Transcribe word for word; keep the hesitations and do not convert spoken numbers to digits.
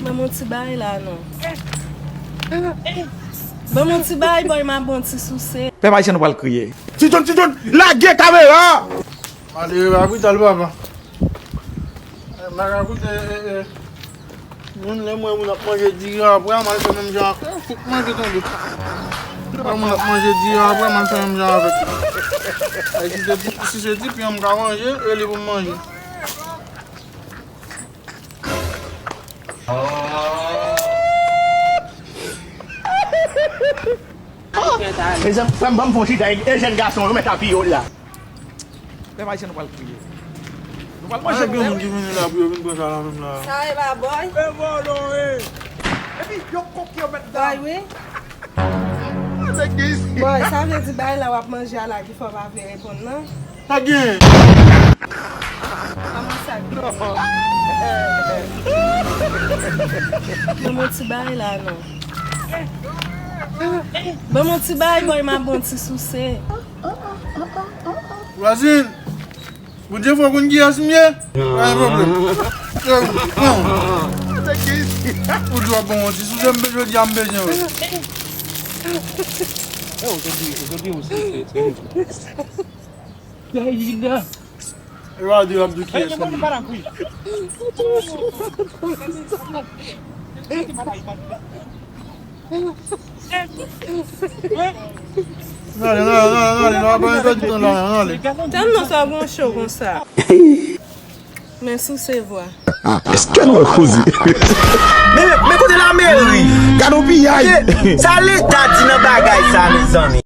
Ban m yon ti bay la non. Ban m yon ti bay, boy, m ap bon ti souse. Pèp ayisyen, nou pral kriye. Ti John, Ti John, lage kamera! Malere pa koute l, papa. Mwen ka koute, e, e, e. Menm lè m wè moun ap manje diri apre, m al fè menm jan avè l. Fout manje tonbe. Lè moun ap manje diri apre, m al fè menm jan avè l. E si se ti, si se ti pyan m ka manje, e li pou m manje. Mezanmi, frè m, ban m fon chita, e, e jèn gason, yo mèt apiye w la. Pèp ayisyen, nou pral kriye. Nou pral manje. Gen moun ki vini la pou yo vin pran sa la menm la. Sa e pa boy? E vòlò e. Epi yo koke yo mèt dan. Boy, wi. Boy, sa vle di bay la w ap manje a la ki fè w pa vle reponn nan? Pa gen. Kòman sa gen? Ban m yon ti bay la non. Ban m yon ti bay, boy, m ap bon ti souse. Vwazin, Bondye fè w konn kiyès m ye? Pa gen pwoblèm. Ou di w ap ban m yon ti souse, m bezwen, jodi a m bezwen wè. E w jodi, jodi w se, se, se. Yo, a di w ap di kiyès m ye. N ale, n ale, n ale, n ale, n ale, n ale, n ale. Tann non, sa w gen cho konsa. Men souse vwa. Èske nou wè koze? Men, men kote lameri? Gade yon piyay. Sa leta di nan bagay sa, mezanmi?